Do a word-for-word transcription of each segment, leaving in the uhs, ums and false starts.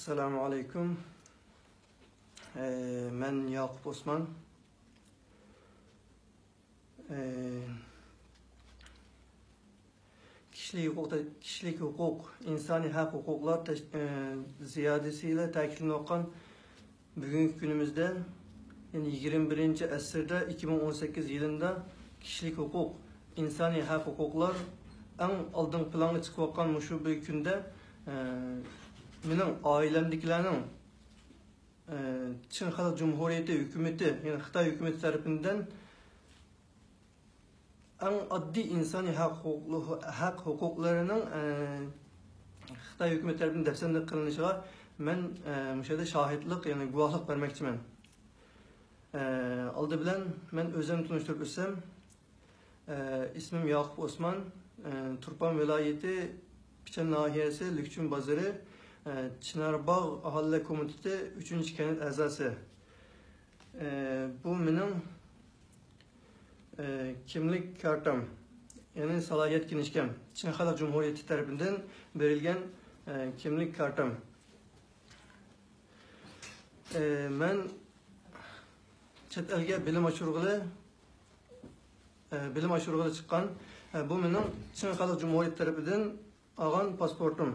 ئەسسالامۇ ئەلەيكۇم. ئە، مەن ياقۇپ ئوسمان. ئە، كىشىلىك ھوقۇق، كىشىلىك ھوقۇق، ئىنسانىي ھەق ھوقۇقلار تەش-، ئە، زىيادىسى ئىلە تەكىتلىنىۋاتقان بۈگۈنكى كۈنىمىزدە، يەنى يىگىرمە بىرىنچى ئەسىردە، ئىككى مىڭ ئون سەككىز يىلىندا كىشىلىك ھوقۇق، ئىنسانىي ھەق ھوقۇقلار ئەڭ ئالدىنقى پىلانغا چىقىۋاتقان مۇشۇ بىر كۈندە، ئە، مېنىڭ ئائىلەمدىكىلەرنىڭ، ئە، چىن خەلق جۇمھۇرىيىتى ھۆكۈمىتى، يەنى خىتاي ھۆكۈمىتى تەرىپىندىن ئەڭ ئاددىي ئىنسانىي ھەق ھوقۇقلۇ-، ھەق ھوقۇقلىرىنىڭ، ئە، خىتاي ھۆكۈمىتى تەرىپىدىن دەپسەندە قىلىنىشىغا مەن، ئە، مۇشۇ يەردە شاھىتلىق، يەنى گۇۋاھلىق بەرمەكچىمەن. ئە، ئالدى بىلەن مەن ئۆزۈمنى تونۇشتۇرۇپ ئۆتسەم، ئە، ئىسمىم ياقۇپ ئوسمان، ئە، تۇرپان ۋىلايىتى پىچان ناھىيەسى لۈكچۈن بازىرى، ئە، چىنارباغ ئاھالىلەر كومىتېتى ئۈچىنچى كەنت ئەزاسى. ئە، بۇ مېنىڭ ئە، كىملىك كارتام، يەنى سالاھىيەت كىنىشكام، چىن خەلق جۇمھۇرىيىتى تەرىپىدىن بېرىلگەن، ئە، كىملىك كارتام. ئە، مەن چەت ئەلگە بىلىم ئاشۇرغىلى، ئە، بىلىم ئاشۇرغىلى چىققان. ئە، بۇ مېنىڭ چىن خەلق جۇمھۇرىيىتى تەرىپىدىن ئالغان پاسپورتۇم.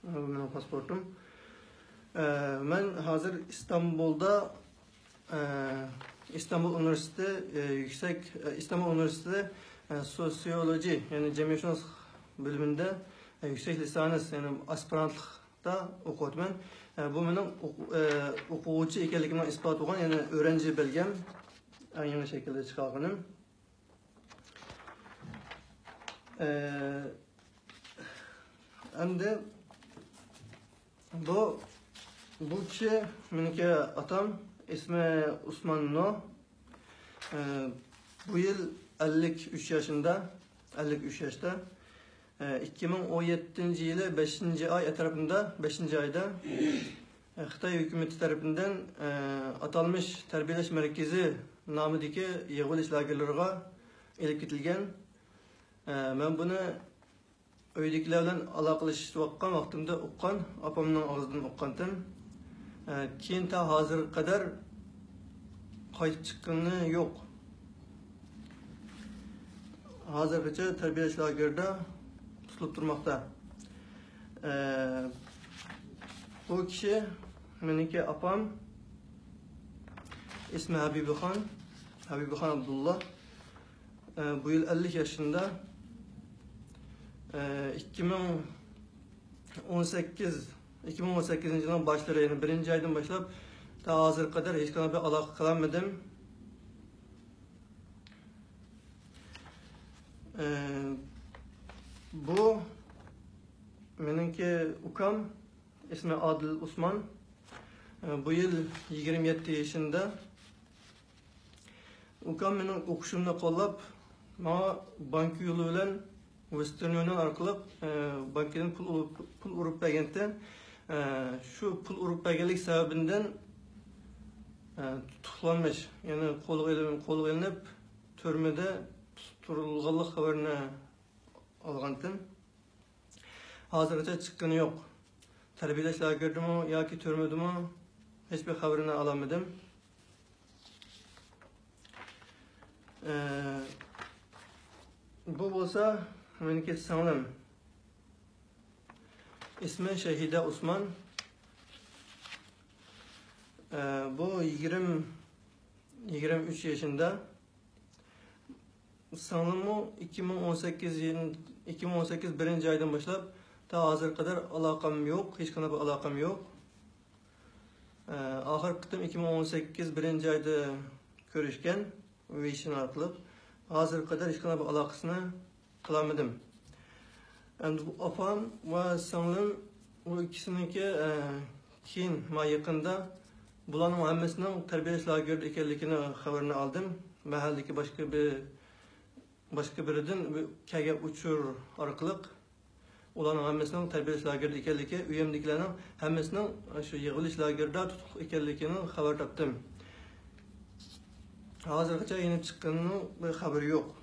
بۇ مېنىڭ پاسپورتۇم. ئە، مەن ھازىر ئىستانبۇلدا، ئە، ئىستانبۇل ئۇنىۋېرسىتېتى، ئە، يۈكسەك، ئە، ئىستانبۇل ئۇنىۋېرسىتېتى، ئە، سوسىيولوگى، يەنى جەمئىيەتشۇناسلىق بۆلۈمىندە، ئە، يۈكسەك لىسانىس، يەنى ئاسپىرانتلىقتا ئوقۇۋاتىمەن. ئە، بۇ مېنىڭ ئوقۇ-، ئە، ئوقۇغۇچى ئىكەنلىكىمنىڭ ئىسپاتى بولغان، يەنى ئۆرەنجى بەلگەم، ئەڭ يېڭى شەكىلدە چىقارغىنىم. ئە، ئەمدى بۇ، بۇ كىشى مېنىڭكى ئاتام، ئىسمى ئۇسمان نۇھ. ئە، بۇ يىل ئەللىك ئۈچ ياشىندا، ئەللىك ئۈچ ياشتا. ئە، ئىككى مىڭ ئون يەتتىنچى يىلى بەشىنچى ئاي ئەتراپىندا، بەشىنچى ئايدا، ئە، خىتاي ھۆكۈمىتى تەرىپىدىن، ئە، ئاتالمىش تەربىيەلەش مەركىزى نامىدىكى يىغىۋېلىش لاگېرلىرىغا ئېلىپ كېتىلگەن. ئە، مەن بۇنى ئۆيدىكىلەر بىلەن ئالاقىلىشىۋاتقان ۋاقتىمدا ئۇققان، ئاپامنىڭ ئاغزىدىن ئۇققانتىم. ئە، كېيىن تا ھازىرغا قەدەر قايتىپ چىققىنى يوق. ھازىرغىچە تەربىيەلەش لاگېرىدا تۇتۇلۇپ تۇرماقتا. ئە، بۇ كىشى مېنىڭكى ئاپام، ئىسمى ھەبىبىخان، ھەبىبىخان ئابدۇللا. ئە، بۇ يىل ئەللىك ياشىندا. ئە، ئىككى مىڭ ئون سەككىز، ئىككى مىڭ ئون سەككىزىنچى يىلنىڭ باشلىرى، يەنى بىرىنچى ئايدىن باشلاپ تا ھازىرغا قەدەر ھېچقانداق بىر ئالاقە قىلالمىدىم. ئە، بۇ مېنىڭكى ئۇكام، ئىسمى ئادىل ئۇسمان. ئە، بۇ يىل يىگىرمە يەتتە يېشىندا. ئۇكام مېنىڭ ئوقۇشۇمنى قوللاپ، ماڭا بانكا يولى بىلەن ۋېستېرن يۇنىيون ئارقىلىق، ئە، بانكىدىن پۇل ئۇرۇپ، پۇل ئۇرۇپ بەرگەنتى. ئە، شۇ پۇل ئۇرۇپ بەرگەنلىك سەۋەبىدىن، ئە، تۇتۇقلانمىش، يەنى قولغا ئېلىن-، قولغا ئېلىنىپ، تۈرمىدە تۇرۇلغانلىق خەۋىرىنى ئالغانتىم. ھازىرغىچە چىققىنى يوق. تەربىيەلەش لاگېرىدىمۇ ياكى تۈرمىدىمۇ، ھېچبىر خەۋىرىنى ئالالمىدىم. ئە، بۇ بولسا مېنىڭكى سىڭلىم. ئىسمى شەھىدە ئۇسمان. ئە، بۇ يىگىرمە، يىگىرمە ئۈچ يېشىندا. سىڭلىممۇ ئىككى مىڭ ئون سەككىز يىل، ئىككى مىڭ ئون سەككىز بىرىنچى ئايدىن باشلاپ تا ھازىرغا قەدەر ئالاقەم يوق، ھېچقانداق بىر ئالاقەم يوق. ئە، ئاخىرقى قېتىم ئىككى مىڭ ئون سەككىز بىرىنچى ئايدا كۆرۈشكەن، ۋېيشىن ئارقىلىق. ھازىرغا قەدەر ھېچقانداق بىر ئالاقىسىنى قىلالمىدىم. ئەمدى بۇ ئاپام ۋە سىڭلىم، ئۇ ئىككىسىنىڭكى، ئە، كېيىن، ما يېقىندا بۇلارنىڭ ھەممىسىنىڭ تەربىيەلەش لاگېرىدا ئىكەنلىكىنى خەۋىرىنى ئالدىم. مەھەللىدىكى باشقا بىر، باشقا بىرىدىن كەلگەن ئۇچۇر ئارقىلىق ئۇلارنىڭ ھەممىسىنىڭ تەربىيەلەش لاگېرىدا ئىكەنلىكى، ئۆيۈمدىكىلەرنىڭ ھەممىسىنىڭ شۇ يىغىۋېلىش لاگېرىدا تۇتۇق ئىكەنلىكىنىڭ خەۋەر تاپتىم. ھازىرغىچە يېنىپ چىققىنىنىڭ بىر خەۋىرى يوق.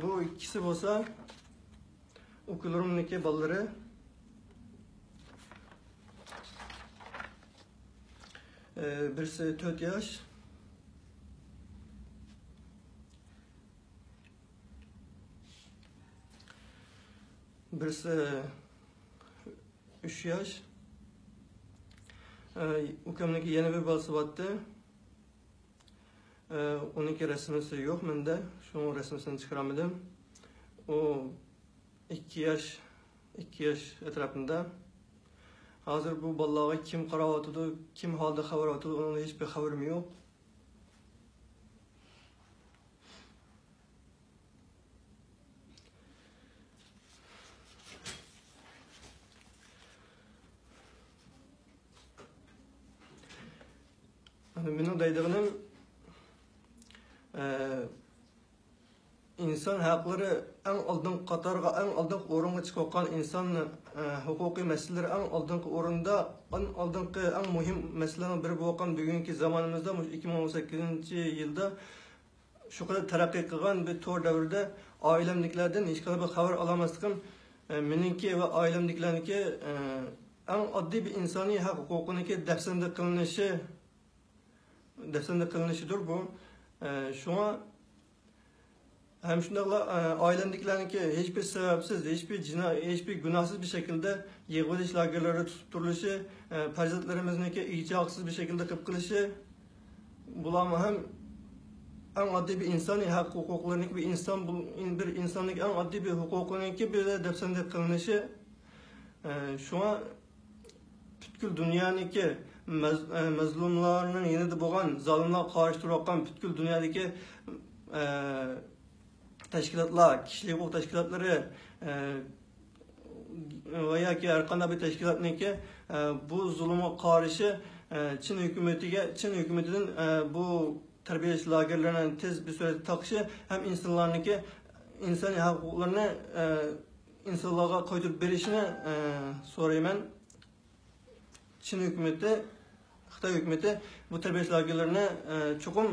بۇ ئىككىسى بولسا ئۇكىلىرىمنىڭكى بالىلىرى. ئى، بىرسى تۆت ياش، بىرسى ئۈچ ياش. ئى، ئۇكامنىڭكى يەنە بىر بالىسى بارتتى. ئى، ئۇنىڭكى رەسىمىسى يوق مەندە، شۇڭا رەسىمىسىنى چىقىرالمىدىم. ئۇ ئىككى ياش، ئىككى ياش ئەتراپىندا. ھازىر بۇ بالىلارغا كىم قاراۋاتىدۇ، كىم ھالدا خەۋەر ئاتىدۇ، ئۇنىڭدىن ھېچبىر خەۋىرىم يوق. مېنىڭ دەيدىغىنىم، ئە، ئىنسان ھەقلىرى ئەڭ ئالدىنقى قاتارغا، ئەڭ ئالدىنقى ئورۇنغا چىقىۋاتقان ئىنسان، ئە، ھوقۇقى مەسىلىلىرى ئەڭ ئالدىنقى ئورۇندا، ئەڭ ئالدىنقى، ئەڭ مۇھىم مەسىلىلەرنىڭ بىرى بولغان بۈگۈنكى زامانىمىزدا، مۇشۇ ئىككى مىڭ ئون سەككىزىنچى يىلدا شۇ قەدەر تەرەققىي قىلغان بىر تور دەۋرىدە ئائىلەمدىكىلەردىن ھېچقانداق بىر خەۋەر ئالالماسلىقىم، ئە، مېنىڭكى ۋە ئائىلەمدىكىلەرنىڭكى، ئە، ئەڭ ئاددىي بىر ئىنسانىي ھەق ھوقۇقىنىڭكى دەپسەندە قىلىنىشى، دەپسەندە قىلىنىشىدۇر بۇ. ئە، شۇڭا ھەم شۇنداقلا، ئە، ئائىلەمدىكىلەرنىڭكى ھېچبىر سەۋەبسىز، ھېچبىر جىنا-، ھېچبىر گۇناھسىز بىر شەكىلدە يىغىۋېلىش لاگېرلىرىدا تۇتۇپ تۇرۇلۇشى، ئە، پەرزەنتلىرىمىزنىڭكى ئىگە-چاقىسىز بىر شەكىلدە قىلىپ قېلىشى، بۇلارمۇ ھەم ئەڭ ئاددىي بىر ئىنسانىي ھەق ھوقۇقلىرىنىڭكى بىر ئىنسان، بۇ، بىر ئىنساننىڭكى ئەڭ ئاددىي بىر ھوقۇقىنىڭكى بىر دەپسەندە قىلىنىشى. ئە، شۇڭا پۈتكۈل دۇنيانىڭكى مەز-، ئە، مەزلۇملارنىڭ يېنىدا بولغان، زالىملارغا قارشى تۇرۇۋاتقان پۈتكۈل دۇنيادىكى، ئە، تەشكىلاتلار، كىشىلىك ھوقۇق تەشكىلاتلىرى، ئە، ۋە ياكى ھەر قانداق بىر تەشكىلاتنىڭكى، ئە، بۇ زۇلۇمغا قارشى، ئە، چىن ھۆكۈمىتىگە، چىن ھۆكۈمىتىدىن، ئە، بۇ تەربىيەلەش لاگېرلىرىنى تېز بىر سۈرئەتتە تاقىشى ھەم ئىنسانلارنىڭكى ئىنسانىي ھەق ھوقۇقلىرىنى، ئە، ئىنسانلارغا قايتۇرۇپ بېرىشىنى، ئە، سورايمەن. چىن ھۆكۈمىتى، خىتاي ھۆكۈمىتى بۇ تەربىيەلەش لاگېرلىرىنى، ئە، چوقۇم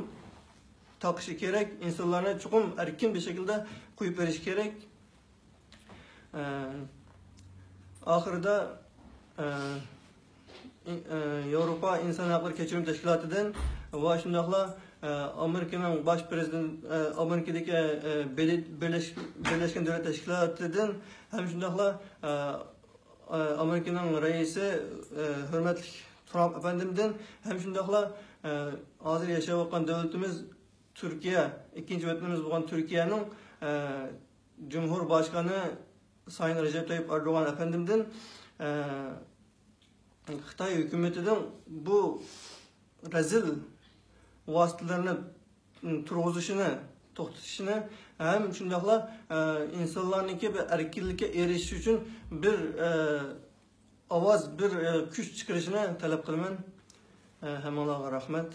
تاقىشى كېرەك، ئىنسانلارنى چوقۇم ئەركىن بىر شەكىلدە قويۇپ بېرىشى كېرەك. ئە، ئاخىرىدا، ئە، ئى-، ئە، ياۋروپا ئىنسان ھەقلىرى كەچۈرۈم تەشكىلاتىدىن ۋە شۇنداقلا، ئە، ئامېرىكىنىڭ باش پىرېزىدېنت، ئە، ئامېرىكىدىكى، ئە، بىرلەش-، بىرلەشكەن دۆلەت تەشكىلاتىدىن ھەم شۇنداقلا، ئە، ئە، ئامېرىكىنىڭ رەئىسى، ئە، ھۆرمەتلىك ترامپ ئەپەندىمدىن ھەم شۇنداقلا، ئە، ھازىر ياشاۋاتقان دۆلىتىمىز تۈركىيە، ئىككىنچى ۋەتىنىمىز بولغان تۈركىيەنىڭ، ئە، جۇمھۇر باشقانى سايىن رەجەپ تايىپ ئەردوغان ئەپەندىمدىن، ئە، خىتاي ھۆكۈمىتىنىڭ بۇ رەزىل ۋاسىتىلەرنى تۇرغۇزۇشىنى توختىتىشىنى ھەم شۇنداقلا، ئە، ئىنسانلارنىڭكى بىر ئەركىنلىككە ئېرىشىشى ئۈچۈن بىر، ئە، ئاۋاز، بىر، ئە، كۈچ چىقىرىشىنى تەلەپ قىلىمەن. ئە، ھەممىڭلارغا رەھمەت.